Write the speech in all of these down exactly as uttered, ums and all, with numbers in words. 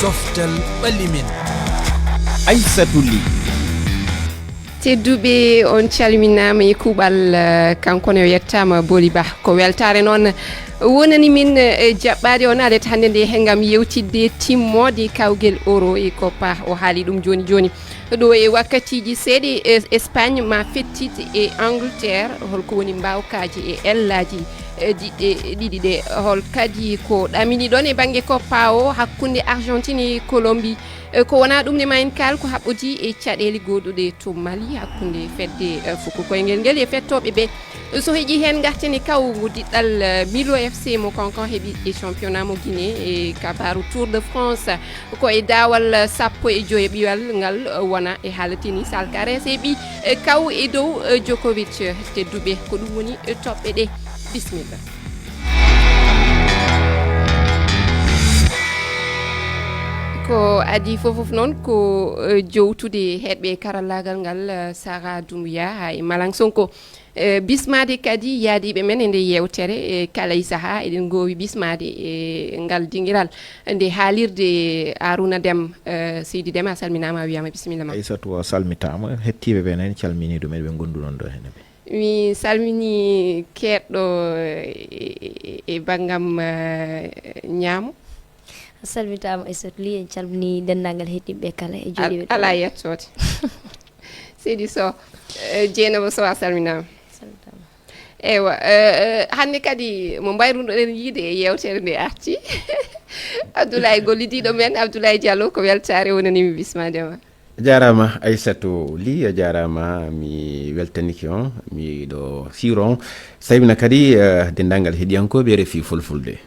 Doftel ɓalli men. Aissatou Ly. Tedduɓe, on calminaama e kuuɓal, eh, kanko ne o yettaama Boli Ba. Ko weltaare noon wonani min, eh, jaɓɓaade on alet hannde nde he ngam yewtidde timmoode kawgel Euro e Copa. O haali ɗum jooni jooni. Ɗo e wakkatiiji seeɗe, eh, Espagne ma fettit e Angleterre. Holko woni mbaawkaaji e ellaaji, eh, ɗiɗi ɗe? Hol kadi ko ɗamini ɗon e bannge Copa o hakkunde Argentine e Colombie? Eh, ko wonaa ɗum ne ma en kaal ko haɓɓodii e caɗeele gooduɗe to Mali hakkunde fedde, eh, fuku koyngel ngel e fettooɓe ɓe. So heƴii heen, ngarten e kaw diɗɗal, eh, Milo F C mo Konkan heɓi e championnat mo Guinée e kabaaru Tour de France. Ko e daawal sappo e joy ɓiwal ngal, eh, wona e haalatini Salkares e ɓi, eh, kaw e dow, eh, Djokovic. Tedduɓe, ko ɗum woni, eh, toɓɓe ɗe. Bisimilla. Ko adii fof fof noon ko, eh, jowtude heɗɓe karallaagal ngal, eh, Sara Doumbouya haa e Malang Sonko. Eh, bismaade kadi yaadiiɓe men e nde yeewtere, e kala e sahaa eɗen ngoowi bismaade e ngal dingiral nde haalirde Arouna Deme, eh, Seydi Deme, a salminaama, a wiyaama bisimilla ma. Aissatou, a salmitaama, hettiiɓe ɓe ne en calminii ɗum, eɗen ngonduɗon ɗo heen ɓe. Mi salmini keeɗɗo e, e, e banngam, eh, ñaamo. A salmitaama Aissatou Ly, en calmini denndaangal heɗiiɓe kala e jooɗiiɓe ɗo. Alaa yettoode. Seydi Sow, eh, Jeynaba Sow, a salminaama. Salmitaama. Eywa, eh, eh, hannde kadi mo mbayrunoɗen yiide e yeewtere nde arti. Abdoulaye gollidiiɗo men, Abdoulaye Diallo, ko weltaare wonani mi bismaade ma. A jaaraama Aissatou Ly, a jaaraama, mi weltanike on, miɗo siiro on. Saybina kadi, eh, denndaangal heɗiyankooɓe R F I Fulfulde.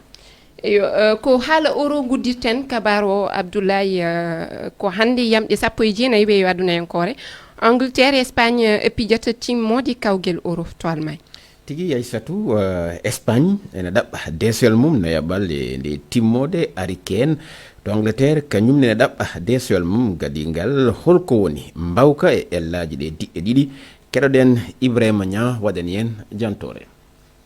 Eyo, eh, ko haala Euro nguddirten kabaar o, Abdoulaye, eh, ko hannde yamɗe sappo e jeenayi weeyo adunayankoore, Angleterre e Espagne, eh, pijata timmoode kawgel Euro to Allemagne. Tigi Aissatou, eh, Espagne ene ɗaɓɓa deesowel mum nayaɓal e nde timmoode Harry Kane to Angleterre, kañum ne ɗaɓɓa deesowel mum gadingal. Holko woni mbawka e ellaaji ɗe diɗɗe ɗiɗi? Keɗoɗen Ibrahima Niang waɗani en jantoore.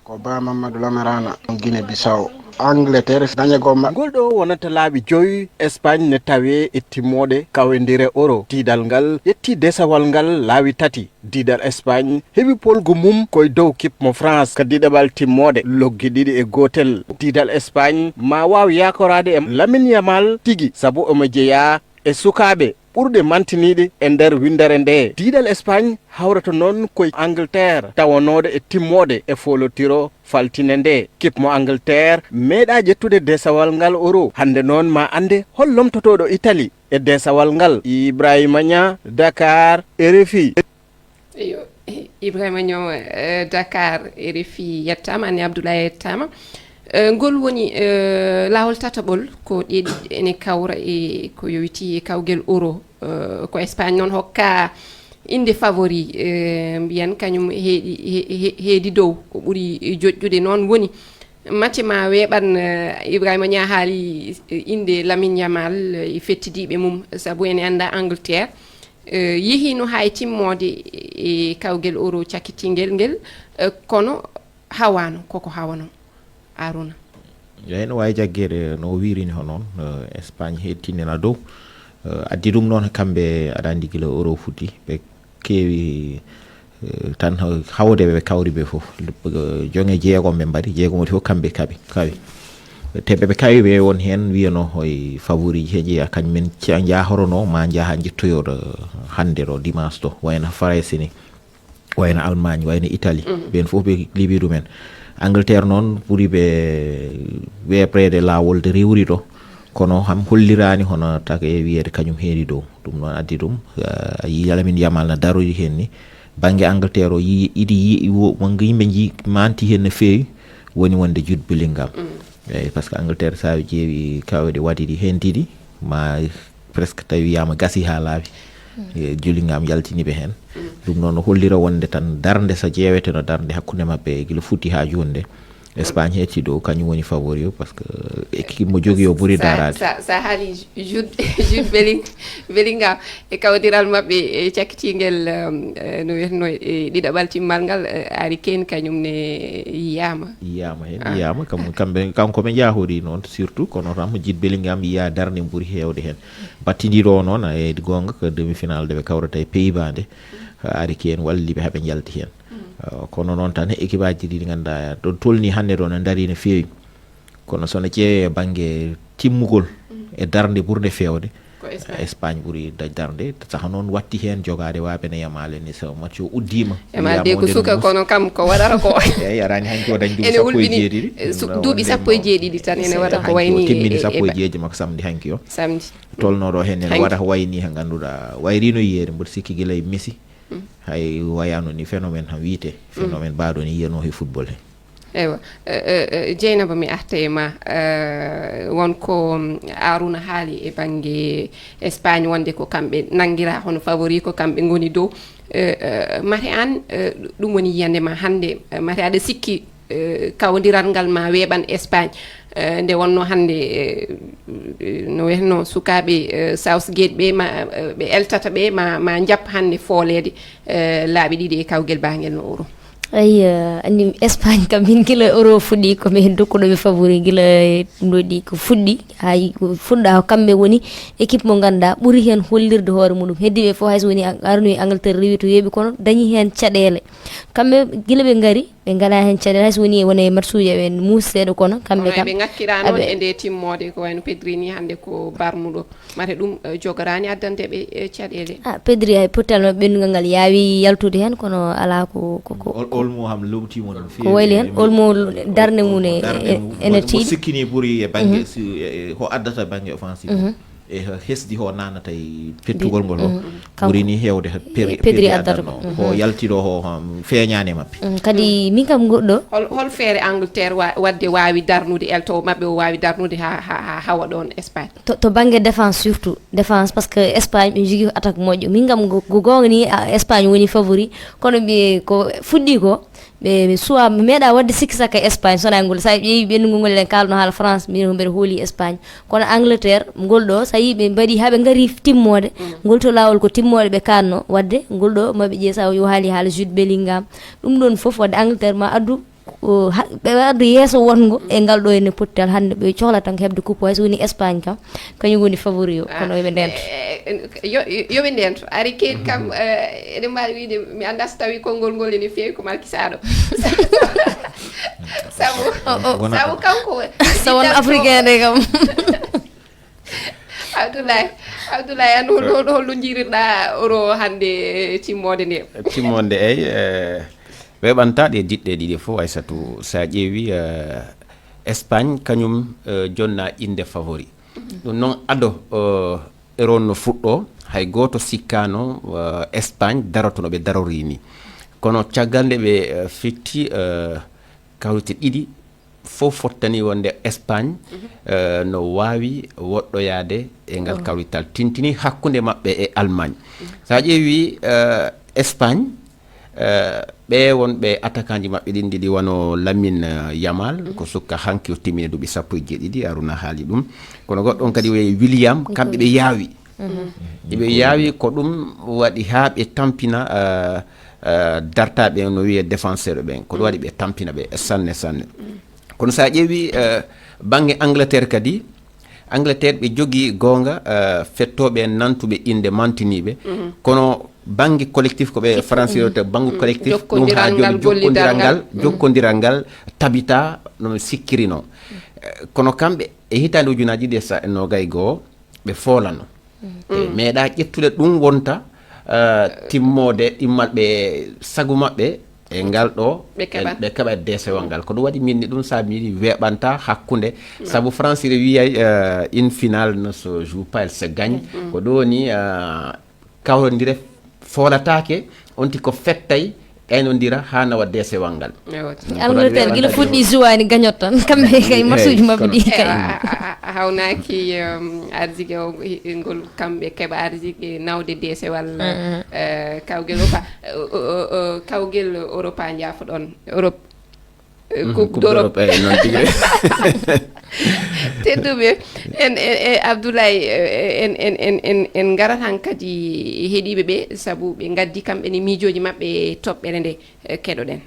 Ko Ba Mamadou Lamarana, Guinée Bissau. Angleterre dañagol ma- Ngol ɗo wonata laabi joyi Espagne ne tawee e timmoode kawendire Euro. Diidal ngal ƴetti desawal ngal laawi tati. Diidal Espagne heɓi polgu mum koye dow kip mo France ka diɗaɓal timmoode loggi ɗiɗi e gootel. Diidal Espagne ma waaw yaakoraade e Lamine Yamal tigi, sabu omo jeyaa e sukaaɓe ɓurɓe mantiniiɗe e nder winndere nde. Diidal Espagne hawrata noon koye Angleterre, tawanoode e timmoode e foolotiro faltine nde. Kip mo Angleterre meeɗaa ƴettude desawal ngal Euro. Hannde noon ma annde hol lomtotooɗo Italie e desawal ngal. Ibrahima Niang, Dakar, R F I. Eyo, Ibrahima Niang, eh, Dakar, R F I yettaama, Anne Abdoulaye yettaama. Eh, ngol woni, eh, laawol tataɓol, ko ɗee ɗiɗi ene kawra e ko yowitii e kawgel Euro. Eh, ko Espagne noon hokkaa innde favori, eh, mbiyen kañum heedi, he-, he-, heedi dow, ko ɓuri joƴƴude noon woni. Mate ma weeɓan, eh, Ibrahima Niang haali, eh, innde Lamine Yamal, eh, e fettidiiɓe mum, sabu ene anndaa Angleterre, eh, yehiino haa e timmoode e kawgel Euro cakkitingel ngel, eh, kono hawaano koko hawanoo. Aruna. Eyi, no waawi jaggeede no o wiiri ni hono noon, eh, Espagne heedtinina dow. Eh, addi ɗum noon kamɓe, aɗa anndi gila Euro fuɗɗi, ɓe keewi, eh, tan haw-, hawde ɓe kawri ɓe fof. Eh, joŋe jeegom ɓe mbaɗi, jeegom waɗi fof kamɓe kaɓi, kawi. Te ɓe ɓe kawi ɓe won heen wiyano hoy favoriiji he jeeya kañ men ca-, njahorono ma njaha njettoyoɗo hannde ɗo dimanche ɗo, wayno Farayse ni. Wayno Allemagne, wayno Italie, ɓen fof ɓe liɓi ɗumen. Angleterre noon ɓuri ɓe weeɓreede laawol de rewri ɗo, kono ham holliraani hono take wiyeede kañum heedi dow. Ɗum noon addi ɗum, eh, a yii Lamine Yamal na daroyi heen ni. Bannge Angleterre o yii, idi yii, wo-, wonko yimɓe njii manti heen no feewi, woni wonde Jude Bellingham. Eeyi, par ce que Angleterre, so a ƴeewi kawɗe waɗiɗi heen ɗiɗi, ma presque tawi wiyaama gasi haa laaɓi. E, Bellingham yaltini ɓe heen. Ɗum noon no hollira wonde tan darnde so ƴeewete no darnde hakkunde maɓɓe gila fuɗɗi haa jooni nde, Espagne hetti dow, kañum woni favori o, parce que équipe mo jogi o ɓuri daraade. Sa haali Jude Bellingham e kawdiral maɓɓe e cakkitingel, no wiyatno, e ɗiɗaɓal timmal ngal, Harry Kane kañum ne yiyaama. Yiyaama heen, yiyaama kam, kamɓe, kanko ɓe njaahori noon surtout, kono tan Jude Bellingham yiya darnde ɓuri heewde heen. Battindiiɗo o noon, e goonga ko demi-finale nde ɓe kawrata e Pays-Bas nde, Harry Kane walli ɓe haa ɓe njalti heen. Kono noon tan équipe aji ɗi ngannduɗaa ɗo tolni hannde ɗo no ndarii no feewi. Kono so no ƴeewee bannge timmugol e darnde ɓurnde feewde, Espagne ɓuri darnde. Saha noon watti heen jogaade waaɓe no Yamal en, so match o uddiima. Yamal de ko suka, kono kam ko waɗata ko eyi, araani hanki o dañi duuɓi sappo e jeeɗiɗi. Duuɓi sappo e jeeɗiɗi tan ene waɗa ko wayni o timmini sappo e jeeɗiɗi makko samedi hanki o. Samedi. Tolnooɗo heen ene waɗa ko wayni, he ngannduɗaa wayri no yiyeede, mboɗo sikki gila e Messi. Hay wayano ni phénomène han wiyte phénomène baɗo ni yiyano he football he. Eywa. Jeynaba, mi arta e ma. Won ko Aruna haali e bannge Espagne wonde ko kamɓe nanngira hono favori, ko kamɓe ngoni dow. Mate an, ɗum woni yiyande ma hannde, mate aɗa sikki kawdiral ngal ma weeɓan Espagne? Nde wonno hannde, no wetno sukaaɓe Southgate ɓe ma ɓe eltata ɓe ma ma njaɓ hannde fooleede laabi ɗiɗi e kawgel baangel no Euro. Ayi, anndi Espagne kam min gila Euro fuɗɗi ko ɓe dokkuɗo ɓe favori gila ɗum ɗo ɗi ko fuɗɗi. Hay fuɗɗa ko kamɓe woni équipe mo ngannduɗaa ɓuri heen hollirde hoore muɗum. Heddiiɓe fof hay so woni arnoyi Angleterre rewi to weeɓi kono dañi heen caɗeele. Kamɓe gila ɓe ngari ɓe ngalaa heen caɗeele, hay so woni wona e match uji eɓe muusi seeɗa kono kamɓe kam. Ɓe ngakkira noon e nde timmoode, ko wayno Pedri ni hannde ko barmuɗo. Mate ɗum jogoraani addande ɓe caɗeele. Ah, Pedri hay pottal maɓɓe ɓennungal ngal yaawi yaltude heen kono alaa ko ko ko. Olmo ham lomtiimo noon feewi. Ko wayli heen Olmo darnde mum e ene tiiɗi. Sikkini ɓuri e bannge ho addata bannge offensive. E hesdi ho nanata e pettugol ngol ho ɓuri ni heewde. Pedri addanno ho yaltiɗo ho feeñaani e maɓɓe. Kadi min kam goɗɗo. Hol feere Angleterre waɗde waawi darnude eltowo maɓɓe o waawi darnude haa hawa ɗoon Espagne? To bannge défense surtout, défense, parce que Espagne ɓe njogii attaque moƴƴo. Min kam ko goonga ni Espagne woni favori, kono ɓe ko fuɗɗi ko ɓe soit mi meeɗa waɗde sikki sakka Espagne sonaa ngol. So a ƴeewi ɓenndugol ngol eɗen kaalno haala France, min ko mbeɗa hooli Espagne. Kono Angleterre ngol ɗo so a yii ɓe mbaɗi haa ɓe ngari timmoode ngol to laawol ko timmoode ɓe kaanno waɗde ngol ɗo maɓe ƴee sa yo haali haala Jude Bellingham. Ɗum ɗoon fof waɗde Angleterre ma addu ɓe addu yeeso wonngo e ngal ɗo ene pottal hannde ɓe cohla tan ko heɓde coupe, hay so woni Espagne kam kañum woni favori o. Kono yoɓe ndento. Yoɓe ndento. Harry Kane kam eɗen mbaawi wiyde mi annda so tawi konngol ngol ene feewi ko malkisaɗo. Sabu sabu kanko so won africain de kam. Abdoulaye, Abdoulaye, an hol hol hol njirirɗa Euro hannde timmoode nde? Timmoode eyi. Weeɓanta ɗe diɗɗe ɗiɗi fof, Aissatou, so a ƴeewi Espagne kañum jonna innde favori. Ɗum noon ado Euro no fuɗɗo hay gooto sikkaano Espagne daroto no ɓe darori ni. Kono caggal nde ɓe fitti kawrite ɗiɗi fof fottani wonde Espagne no waawi woɗɗoyaade e ngal kawrital tintini hakkunde maɓɓe e Allemagne. So a ƴeewi Espagne, ɓe wonɓe attaquant ji maɓɓe ɗin ɗiɗi wano Lamine Yamal ko sukka hanki o timmini duuɓi sappo e jeeɗiɗi, Aruna haali ɗum. Kono goɗɗo on kadi wiyee William, kamɓe ɓe yaawi. Iɓe yaawi ko ɗum waɗi haa ɓe tampina dartaaɓe no wiyee défenseur ɓen. Ko ɗum waɗi ɓe tampina ɓe sanne sanne. Kono so a ƴeewi bannge Angleterre kadi, Angleterre ɓe jogii goonga fettooɓe en nantuɓe innde mantiniiɓe. Kono bannge collectif ko ɓe français wiyata bannge collectif ɗum haa jooni jokkondiral ngal jokkondiral ngal tabita no sikkirino. Kono kamɓe e hitaande ujunaaji ɗiɗi e sa- noogay goo ɓe foolano. Ɓe meeɗa ƴettude ɗum wonta timmoode ɗimmal ɓe sagu maɓɓe e ngal ɗo ɓe keɓa e deesewal ngal. Ko ɗum waɗi min ni ɗum saabi mi weeɓanta hakkunde sabu France ire wiyay une finale ne se joue pas, elle se gagne. Ko ɗum woni kawrondire foolataake, on tigi ko fettay aynondira haa nawa deesewal ngal. Angleterre gila fuɗɗi suwaani gañot tan kamɓe kay match uji maɓɓe ɗi kay. A hawnaaki arjige o ngol kamɓe keɓa arjige nawde deesewal kawgel opa kawgel Europa njaafoɗon Europe. Coupe d'Europe, eyi, noon tigi. Tedduɓe, en, en, e Abdoulaye, eh, en, en, en, en, en ngarat han kadi heɗiiɓe ɓe, sabu ɓe ngaddi kamɓe ne miijooji maɓɓe e toɓɓere nde, eh, keɗoɗen.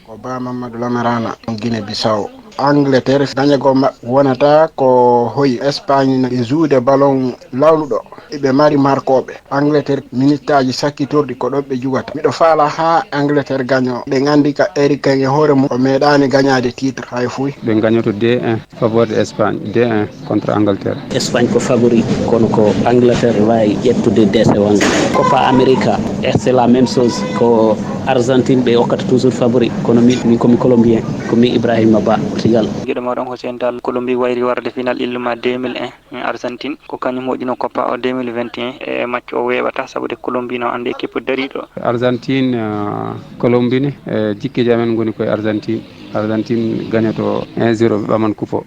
Ko Ba Mamadou Lamarana, Guinée Bissau. Angleterre, dañagol maɓɓe wonata ko hoyi. Espagne no e jouer ballon lawluɗo. Ɓe mari markooɓe. Angleterre, minitaaji sakkitorɗi ko ɗon ɓe jugata. Miɗo faala haa Angleterre gaño. Ɓe nganndi ka Harry Kane e hoore mum, o meeɗaani gañaade titre hay fuy. Ɓe gañoto deux un, favori de Espagne, deux un contre Angleterre. Espagne ko favori, kono ko Angleterre waawi ƴettude deesewal ngal. Copa America, c'est la même chose. Ko Argentine ɓe okkata toujours favori, kono min, min ko mi Colombien, ko mi Ibrahima Ba, Portugal. Giɗo mooɗon Hussein Tall, Colombie wayri warde final illuma deux mille un. Argentine, ko kañum moƴƴino Copa o deux mille vingt et un. E match o weeɓata, sabu de Colombie no anndi équipe dariiɗo. Argentine, eh, Colombie ne, eh, jikkeeji amen ngoni koye Argentine. Argentine gañoto un zéro, ɓe ɓaman coupe o.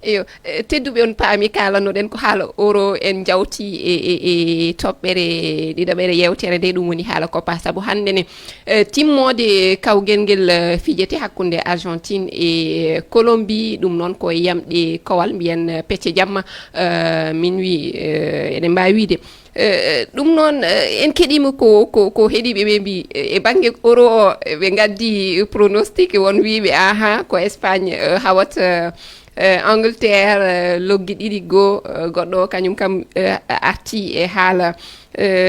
Eyo, eh, tedduɓe, on paami kaalanoɗen ko haala euro en jawti e, e, e toɓɓere ɗiɗaɓere yewtere nde, ɗum woni haala Copa, sabu hannde ne, eh, timmoode kawgel ngel, eh, fijete hakkunde Argentine e Colombie, ɗum noon ko e yamɗe kowal, mbiyen, eh, pecce jamma, eh, min wi, eh, eɗen mbaawi wiide. Eh, ɗum noon, eh, en keɗiima ko, ko, ko heɗiiɓe ɓe mbi, eh, e bannge euro o, eh, ɓe ngaddi pronostic, won wiiɓe, aha, ko Espagne, eh, hawata, eh, Angleterre, eh, loggi ɗiɗi goo, eh, goɗɗo o kañum kam, eh, arti e haala,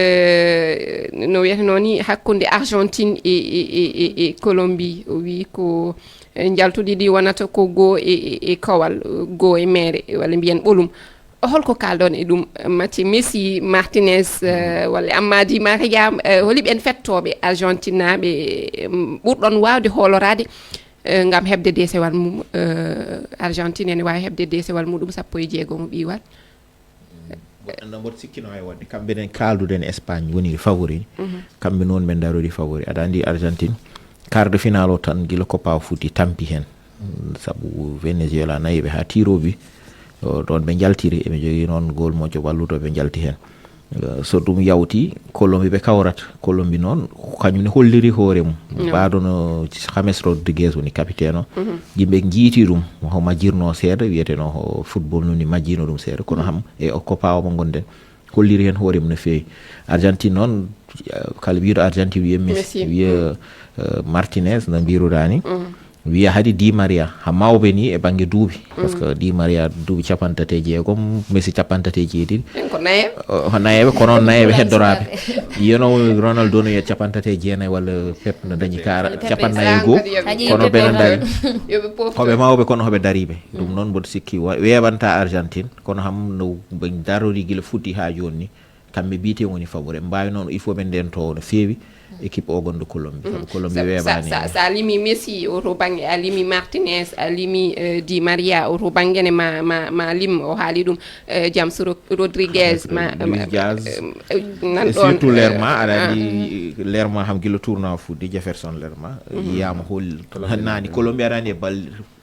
eh, no wiyateno ni, hakkunde Argentine e, e, e, e, e Colombie. O wii ko, eh, njaltuɗi ɗi wonata ko goo e, e, e kowal, goo e meere, walla mbiyen ɓolum. Holko kaalɗon e ɗum, Mati, Messi, Martinez, eh, walla Amadi Maria, eh, holi ɓen fettooɓe Argentinaaɓe, em, ɓurɗon waawde hooloraade, eh, ngam heɓde deesewal mum, eh, Argentine ene waawi heɓde deesewal muɗum sappo e jeego mo ɓiiwal? Mboɗo, mboɗo sikkino hay wonde kamɓe nen kaalduɗen Espagne woni favori. Mhm. Kamɓe noon ɓe darori favori. Aɗa anndi Argentine, quart de finale o tan gila Copa o fuɗɗi tampi heen. Sabu Venezuela nayi ɓe haa tirobi. O, ɗoon ɓe njaltiri, eɓe njogii noon gool moƴƴo balluɗo ɓe njalti heen. Eh, so ɗum yawti, Colombie ɓe kawrata. Colombie noon, kañum ne holliri hoore mum. No. Ɓaaɗo no James Rodriguez woni capitaine o. Mhm. Yimɓe njiiti ɗum, ho majjirno seeɗa, wiyeteno ho football nuni majjino ɗum seeɗa. Kono Mhm. ham e o Copa o mo ngonɗen, holliri heen hoore mum no feewi. Argentine noon, eh, kala wiiɗo Argentine wiya Messi, Messi. Wiya, Mm. eh, Martinez no mbiruɗaa ni. Mm. Wiya hadi Di Maria, ha mawɓe ni e bannge duuɓi. Par ce que Mm. Di Maria duuɓi capanɗe tati e jeegom, Messi capanɗe tati e jeeɗiɗi. Ɓen ko nayeɓe. O, ko nayeɓe, kono nayeɓe heddoraaɓe. Yeno Ronaldo no wiya capanɗe tati e jeenayi walla Pep no dañi kara, Pep capanɗe nayi e goo. Kono ɓe no dari. Yo ɓe pofto. Ko ɓe mawɓe kono hoɓe dariiɓe. Ɗum Mm. noon mboɗo sikki wa-, weeɓanta Argentine, kono ham no ɓe darori gila fuɗɗi haa jooni ni. Kamɓe mbiyetee woni favori. Ɓe mbaawi noon, il faut ɓe ndento no feewi équipe o gonɗo Colombie. Sabu Colombie Sa, sa, weeɓaani. Sa, sa limi Messi o to bannge, a limi Martinez, a limi, eh, Di Maria o to bannge ne ma, ma, ma lim o haali ɗum, eh, James Ro-, Rodriguez, ma, Luis ma, Diaz. Eh, nan Et ɗoon, surtout eh, Lerma, aɗa ah. anndi Lerma ham gila tournoi o fuɗɗi, Jefferson Lerma, Mhm. yiyaama hol, naani Colombie aɗa anndi e bal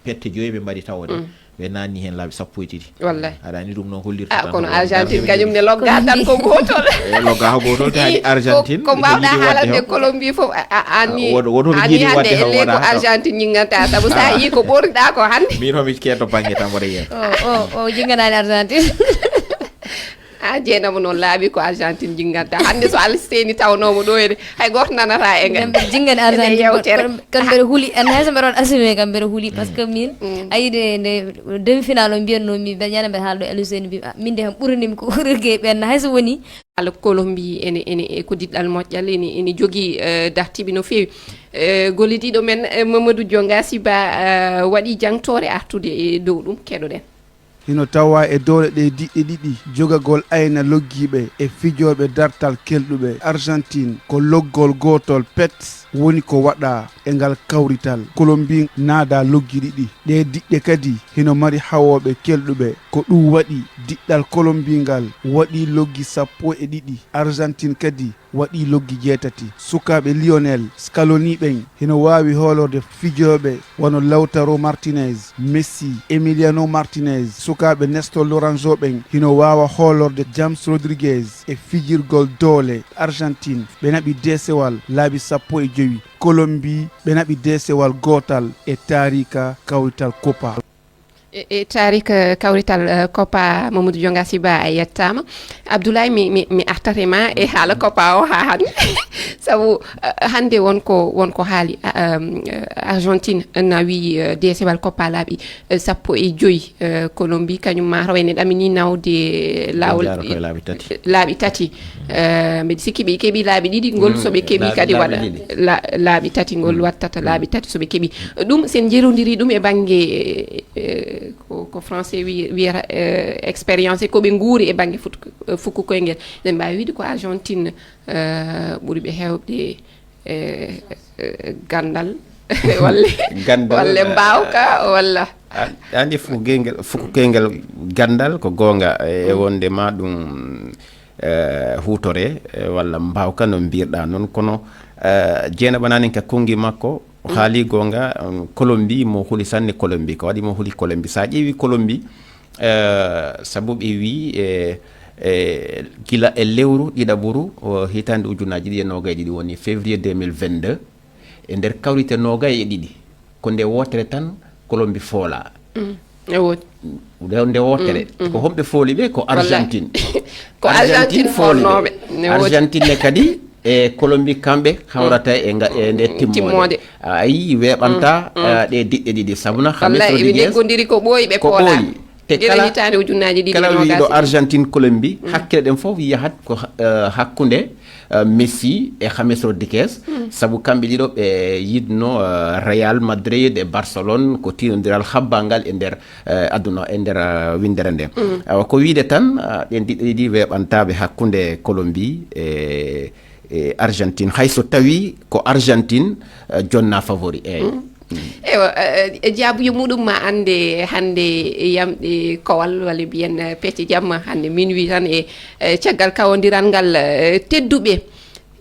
pette joyi ɓe mbaɗi tawde. Mm. Ɓe naanni heen laabi sappo e ɗiɗi. Wallahi. Aɗa anndi ɗum noon hollirta Ah, tan kono ko Argentine darnde kañum ne logga tan ko gootol. E logga ko gootol, te haɗi Ii, ko, Argentine ko mbawɗa yiɗi waɗde haalande heen. Colombie fof, a, a, anni, Woto, woto mi anni yiɗi hannde waɗde e heen ley ko waɗa. Argentine ñinganta, sabu sa Ah. yii ko ɓorniɗa ko hannde. Min homi ceeto bannge tan mboɗo yeeso. O, o, o jinganaani Argentine. Ah, jeenama noon laaɓi ko Argentine jinganta. Hannde so Allah seeni tawnoomo ɗo ene, hay gooto nanata e ngal. Nden ɓe jingani Ene Argentine, yewtere. Kono, kono mbeɗa huli, en hay so mbeɗa on assume kam mbeɗa huli, par ce que min, Mm. a yiide nde demi-finale o mbiyatnoo mi, mbeɗa ñande mbeɗa haalɗo Aliou Seyni mbi, ah, min de kam ɓuranimi ko Uruguay ɓen, hay so woni. Haala Colombie ene, ene, e ko diɗɗal moƴƴal, ene, ene jogii, eh, dartiiɓe no feewi. Eh, gollidiiɗo men, eh, Mamadou Dionga Siba, eh, waɗi jangtoore artude e dow ɗum, keɗoɗen. Hino tawaa e doole ɗee diɗɗe ɗiɗi jogagol ayna loggiiɓe e fijooɓe dartal kelɗuɓe. Argentine ko loggol gootol pet woni ko waɗaa e ngal kawrital. Colombie naadaa loggi ɗiɗi. Ɗee diɗɗe kadi hino mari hawooɓe kelɗuɓe. Ko ɗum waɗi diɗɗal Colombie ngal waɗii loggi sappo e ɗiɗi. Argentine kadi waɗii loggi jeetati. Sukaaɓe Lionel Scaloni ɓen hino waawi hoolorde fijooɓe wano Lautaro Martinez, Messi, Emiliano Martinez, sukaaɓe Nestor Lorenzo ɓen hino waawa hoolorde James Rodriguez e fijirgol doole. Argentine, ɓe naɓi deesewal laabi sappo e jowi. Colombie, ɓe naɓi deesewal gootal e taariika kawrital Copa. E, e tarik, eh, kawrital, eh, Copa, Mamadou Dionga Siba, a yettaama. Abdoulaye, mi, mi, mi artata e ma e haala Copa o haa hannde. Sabu, eh, hannde won ko, won ko haali, ah, ehm, eh, Argentine nawi, eh, deesewal Copa laabi, eh, sappo e joyi, eh, Colombie kañum ma taw ene ɗamini nawde laawol. Ɓe njara koye laabi tati. Laabi tati. Eh, mbeɗa sikki ɓe keɓi laabi ɗiɗi, ngol so ɓe keɓi kadi waɗa la-, laabi tati, ngol wattata laabi tati so ɓe keɓi. Ɗum, sen njerodiri ɗum e bannge, eh, ko, ko français wi-, wiyata, eh, expérience, ko ɓe nguuri e bannge fut-, fuku koyngel. Eɗen mbaawi wiide ko Argentine, eh, ɓuri ɓe heewde, eh, eh, ganndal, walle, ganndal, walle eh, mbaawka, walla? A, andi fuku gengel, fuku gengel ganndal ko goonga, e, e wonde ma ɗum, eh, huutore, eh, walla mbaawka no mbirɗa noon. Kono, eh, Jeena Ɓanaaninka konngi makko, o haali goonga, um, Colombie, mo huli sanne Colombie. Ko waɗi mo huli Colombie? Sa ƴeewi Colombie, eh, sabu ɓe wi, eh, eh, gila e lewru ɗiɗaɓuru, o, hitaande ujunnaaji ɗiɗi e noogay e ɗiɗi, woni février deux mille vingt-deux, e nder kawrite noogay e ɗiɗi, ko nde wootere tan Colombie foola. Mm. E woodi. Nde, nde wootere. Mm, mm. Ko homɓe fooli ɓe? Ko Argentine. Ko Argentine fooli ɓe. Argentine ne kadi e Colombie, kamɓe hawrata e nga-, e nde timmoode. Timmoode. A yii, weeɓanta, mm, mm, eh, ɗe diɗɗe ɗiɗi. Sabu na James Rodriguez, eɓe neggonndiri ko ɓooyi, ɓe ko poola. Te gila kala, hitaande ujunnaaji ɗiɗi e noogas e ɗiɗi. Kala wiiɗo Argentine Colombie, mm, hakkille ɗen fof yahat ko, eh, hakkunde, eh, Messi e James Rodriguez, mm, sabu kamɓe ɗiɗo ɓe yiɗno, eh, Real Madrid e Barcelone, ko tiindondiral habbangal e nder, eh, aduna, e nder, eh, winndere nde. Mm. Awa, ko wiide tan, eh, ɗen diɗɗe ɗiɗi weeɓantaaɓe hakkunde Colombie e, e Argentine, hay so tawii ko Argentine, eh, jonna favori. Eey. Mm. Mm. Eywa, eh, eh, jaabuya muɗum ma annde hannde yamɗe kowal, walla mbiyen, eh, pecce jamma hannde minuit tan e, eh, caggal kawondiral ngal, eh, tedduɓe.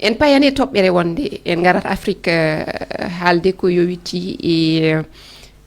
En payane toɓɓere wonde en ngarat Afrique, eh, haalde ko yowiti e,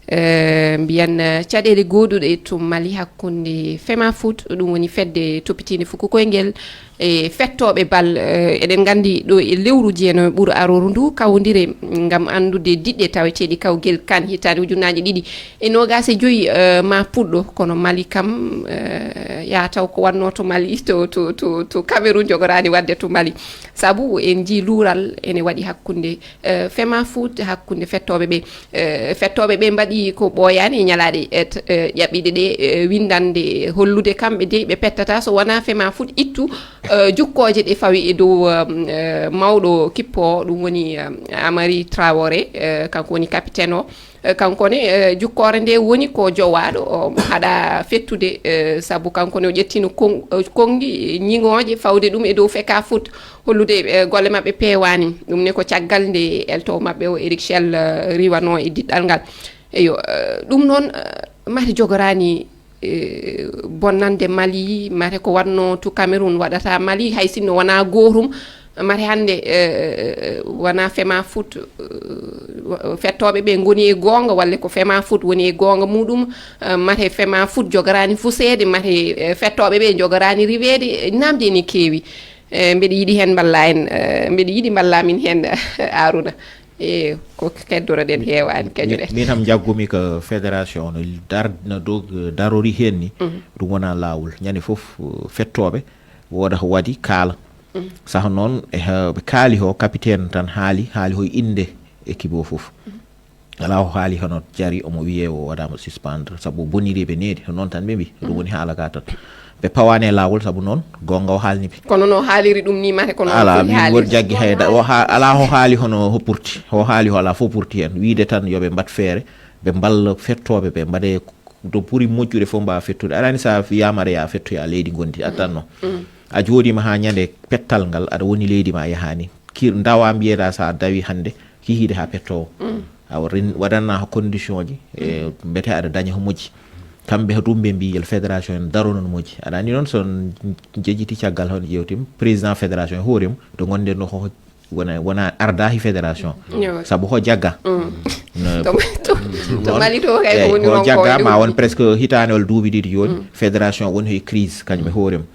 eh, mbiyen, eh, caɗeele gooduɗe to Mali hakkunde FEMAFOOT, ɗum woni fedde toppitiinde fuku koyngel e fettooɓe bal. Eh, eɗen nganndi ɗo e lewru jeenayo ɓuru arooru ndu, kawondire ngam anndude diɗɗe taweteeɗi kawgel CAN hitaande ujunnaaji ɗiɗi e noogas e joyi, eh, ma puɗɗo, kono Mali kam, eh, yaa taw ko wannoo to Mali, to, to, to, to Cameroun jogoraani waɗde to Mali. Sabu en njii luural ene waɗi hakkunde, eh, FEMAFOOT, hakkunde fettooɓe ɓe. Eh, fettooɓe ɓe mbaɗi ko ɓooyaani e ñalaaɗe, eh, t-, eh, ƴaɓɓiiɗe ɗe, eh, winndannde hollude kamɓe dey ɓe pettata so wonaa FEMAFOOT ittu, eh, jukkooje ɗe fawi e dow, eh, eh, mawɗo kippo o, ɗum woni, eh, Amari Traoré, eh, kanko woni capitaine o. Eh, kanko ne, eh, jukkoore nde woni ko jowaaɗo, o, mo haɗa fettude, eh, sabu kanko ne o ƴettino kon-, eh, konngi ñiŋooje fawde ɗum e dow FECAFOOT, hollude, eh, golle maɓɓe peewaani. Ɗum ne ko caggal nde eltoowo maɓɓe o, Eric Schell, eh, riwanoo e diɗɗal ngal. Eyo, eh, ɗum noon, eh, mate jogoraani, eh, bonnande Mali, mate ko wannoo to Cameroun waɗata Mali, hay sinno wonaa gootum. Mate hannde, eh, eh, wonaa FEMAFOOT, eh, wa-, fettooɓe ɓe ngoni e goonga, walla ko FEMAFOOT woni e goonga muɗum, eh, mate FEMAFOOT jogoraani fuseede, mate, eh, fettooɓe ɓe njogoraani riweede, eh, naamnde ene keewi. Eh, mbeɗa yiɗi heen mballa en, eh, mbeɗa yiɗi mballa min heen, Arouna. E ko keddoroɗen heewaani, kañum en. Min kam njaggumi ko fédération no dar-, no dog-, darori heen ni, mhm, ɗum wonaa laawol. Ñande fof, eh, fettooɓe wooda ko waɗi kaala. Mhm. Saha noon, e ha ɓe kaali ho, capitaine tan haali, haali hoy innde équipe o fof. Mhm. Alaa o haali hono jari omo wiyee o waɗaama suspendre, sabu boniri ɓe needi, ko noon tan ɓe mbi. Ɗum woni haala ka tan. Ɓe pawaani e laawol, sabu noon goonga o haalni ɓe. Kono no haaliri ɗum ni, mate ko noon alaa, foti min haalirde. Won jaggi hay da-, o ha-, alaa ho haali hono ho purti. Ho haali ho alaa fof purti heen. Wiide tan yo ɓe mbaɗ feere, ɓe mballa fettooɓe ɓe, mbaɗe ɗo ɓuri moƴƴude fof mbaawa fettude. Alaa ni sa yaamare ya fettoya leydi ngondi, attanno. Mm. A jooɗiima haa ñande pettal ngal, aɗa woni leydi ma yahaani. Kir-, ndawa mbiyeɗa sa dawi hannde, kihiide haa pettoowo. Mm. Awa ren-, waɗanna ko condition ji, e, mm, mbete aɗa daña ko moƴƴi. Kamɓe haɗum ɓe mbi yel fédération en daronon moƴƴi. Aɗa anndi noon, so on jejjiti caggal hon ƴeewtim, président fédération e hoore mum, to ngonɗen ɗo, ko wona, wona arda he fédération. Sabu ho jagga. No- To, to, to Mali to kay ko Eyi, woni ho ronko jagga e ma ɗum. Won presque hitaande walla duuɓi ɗiɗi jooni, fédération woni he crise kañum e hoore mum.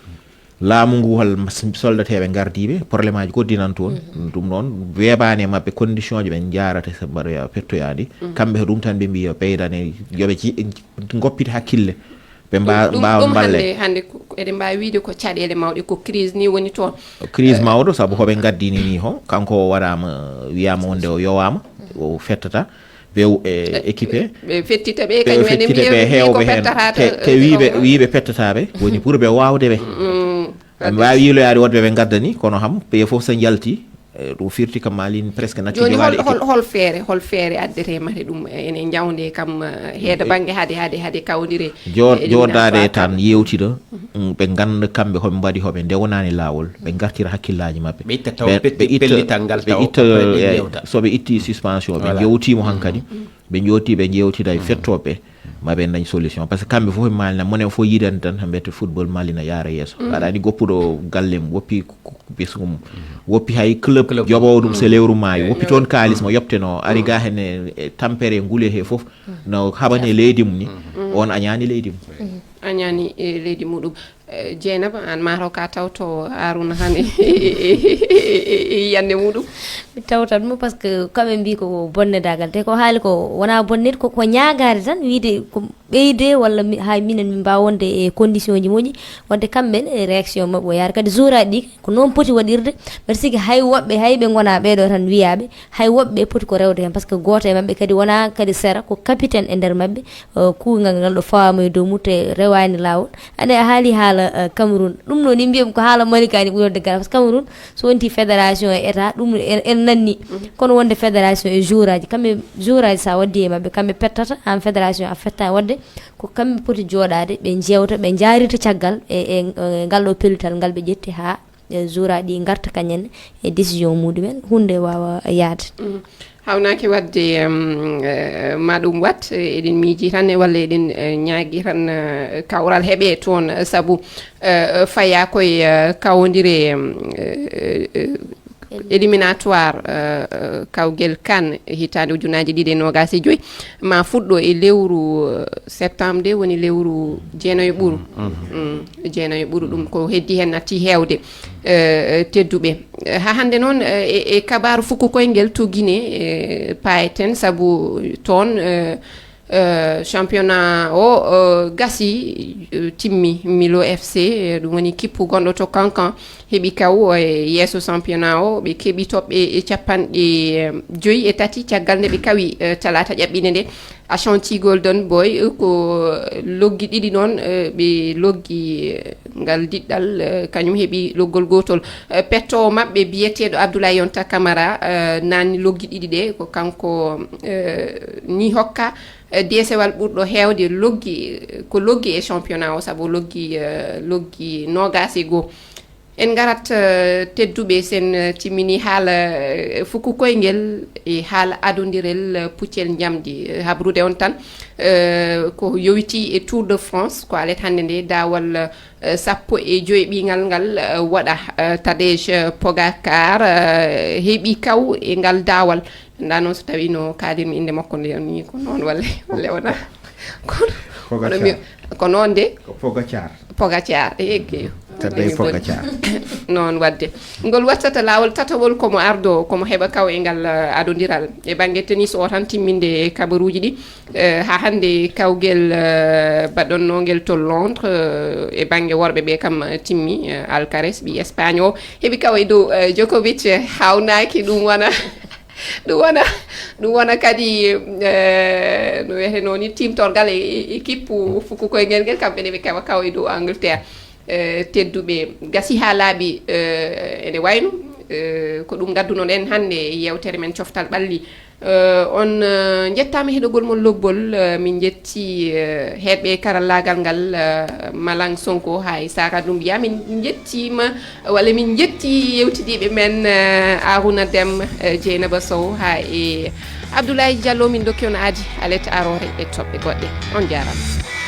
Laamu ngu hol soldateeɓe ngardiiɓe, probléme aji goɗɗi nan toon. Ɗum noon weebaani e maɓɓe, condition ji ɓe njaarata so mbaɗoya pettoyaandi. Kamɓe ko ɗum tan ɓe mbi yo ɓeydane, yoɓe ngoppit hakkille, ɓe mba- Ɗum- mbaawa ɗum mballe. Hannde, hannde ko- eɗen mbaawi wiyde ko caɗeele mawɗe, ko crise ni woni toon. Crise mawɗo, sabu hoɓe ngaddini ni ho, kanko o waɗaama, wiyaama wonde o yowaama, o fettata, ɓe e équipe. Ɓe fettita ɓe Ɓe kañum ene fettita mbiya ɓe ɓe mbi heewɓe ko heen. pettata Te- te wiiɓe wiiɓe pettata ɓe woni pour ɓe waawde ɓe. Mbaawi yiiloyaade wonɓe ɓe ngaddani, kono ham ɓe fof so njalti, eh, ɗum firti kam malin presque natti Jooni hol, jowaade hol, équipe. Hol feere, hol feere addeteema he ɗum, eh, ene njawde kam, eh, heeda bannge hade, hade kawondire. Jo- Eh, jooɗaade éliminatoire tan yewtida, mm, ɓe ngannda kamɓe hoɓe mbaɗi hoɓe ndewonaani laawol, ɓe ngartira hakkillaaji maɓɓe. Ɓe itta taw petti- pellital ngal ɓe taw itta ko ɓe eh, yewta. So ɓe itti suspension, ɓe Voilà. Jewtiimo hankadi, ɓe jooti ɓe jewtida e fettooɓe, ma ɓe dañ solution, parce que kamɓe fof e malina monen fof yiɗani tan mbete football malina yaara yeeso. Aɗa anndi goppuɗo galle mum woppi, besngu mum woppi hay club. Joɓowo ɗum so lewru maayi, woppi toon kaalis mo yoɓtenoo, ari ga hene e tampere ngule he fof, no haɓani e leydi mum ni, on a ñaani leydi mum. A ñaani, eh, leydi muɗum. Eh, Jeynaba, aan mataw ka tawto Aruna han e, e, e, e, e yiyannde muɗum. Mi tawtat mo parce que kamɓe mbi ko bonnedagal, te ko haali ko wona bonnet, ko ko ñaagaade tan, wiide ko ɓeyde walla mi- hay minen min mbaawa wonde e condition ji moƴƴi. Wadde kamɓe ne, réaction maɓɓe o yaara kadi jouraaɗi ɗi ko noon poti waɗirde. Mbeɗa sikki hay woɓɓe, hay ɓe ngona ɓeeɗo tan wiyaaɓe, hay woɓɓe poti ko rewde heen, parce que gooto e maɓɓe kadi wona kadi sera, ko capitaine e nder maɓɓe. Eh, kuugal ngal ɗo fawaama e dow mum te rewaani laawol. Ane a haali haala, eh, Cameroun. Ɗum noon ni mbiyam ko haala Malika ni ɓuri waɗde gara, parce que Cameroun so wonti fédération e état, ɗum en, en nanni. Kono wonde fédération e jouraaji, kamɓe jouraaji sa waddi e maɓɓe, kamɓe pettata, aan fédération a fetta wadde. Ko kamɓe poti jooɗaade, ɓe njeewta, ɓe njaarita caggal e, e, e ngal ɗo pellital ngal ɓe ƴetti haa, eh, jouraaɗi ngarta kañen e décision muɗumen, huunde waawa yaade. Hawnaaki waɗde, em, eh, ma ɗum wat, eh, eɗen miiji tan e walla eɗen, eh, ñaagi tan, eh, kawral heɓe toon, eh, sabu, eh, faya koye, eh, kawondire, em, eh, eh, éliminatoire, eh, eh, kawgel CAN hitaande ujunaaji ɗiɗi e noogaas e joy, ma fuɗɗo e lewru, eh, septembre de, woni lewru jeenayo ɓuru. Mm, jeenayo ɓuru, ɗum ko heddi heen natti heewde, eh, tedduɓe. Eh, haa hannde noon, eh, e, e kabaaru fuku koyngel to Guinée, eh, payeten, sabu toon, eh, eh, championnat o, eh, gasi, eh, timmi. Milo F C, eh, ɗum woni kippu gonɗo to Kankan, heɓi kaw e yeeso championnat o, ɓe keɓi toɓɓe e capanɗe, eh, joyi e tati caggal nde ɓe kawi, eh, talaata ƴaɓɓinde nde. Ashanti Golden Boy, eh, ko loggi ɗiɗi noon, eh, ɓe loggi, eh, ngal diɗɗal, eh, kañum heɓi loggol gootol. Eh, pettoowo maɓɓe biyeteeɗo Abdoulaye Yonta Camara, eh, naanni loggi ɗiɗi ɗe, ko kanko, eh, ni hokka, eh, deesewal ɓurɗo heewde loggi, eh, ko loggi e championnat o, sabu loggi, eh, loggi noogaas e goo. En ngarat, eh, tedduɓe, sen, eh, timmini haala, eh, fuku koyngel e haala adondirel, eh, puccel njamdi. Eh, habrude on tan, eh, ko yowiti e Tour de France, ko alet hannde nde daawal, eh, sappo e joy ɓingal ngal, eh, waɗa, eh, Tadej, eh, Pogacar, eh, heɓi kaw e ngal daawal. Nda noon so tawi no kaalirmi innde makko nde ni ko noon walla, walla wona. Kono, kono mi, ko noon de. Ko Pogacar. Pogacar, egge. Tadej Pogacar. Noon waɗde. Ngol wattata laawol tatawol komo ardo, komo heɓa kaw e ngal, eh, adondiral. E bannge tennis o tan timminde e kabaruuji ɗi. Eh, haa hannde kawgel, eh, baɗɗonnongel to Londres, eh, e bannge worɓe ɓe kam, eh, timmi, eh, Alcaraz, ɓi Espagne o, heɓi kaw e dow, eh, Djokovic, eh, hawnaaki ɗum wona, ɗum wona, ɗum wona kadi, eh, no wiyetee noon ni, timtorgal e, e, e kippu fuku koyngel ngel, kamɓe ne ɓe keɓa kaw e dow Angleterre. Eh, tedduɓe, gasi haa laaɓi, eh, ene wayno, eh, ko ɗum ngaddunoɗen hannde e yeewtere men Coftal Ɓalli. Eh, on, eh, njettaama heɗogol mon lobbol, eh, min njetti, eh, heɓɓe karallaagal ngal, eh, Malang Sonko haa e Sara Doumbia. Min njettiima, walla min njetti yewtidiiɓe men, eh, Arouna Deme, eh, Dieynaba Sow haa e Abdoulaye Diallo. Min ndokki on aadi alet aroore e toɓɓe goɗɗe. On njaaraama.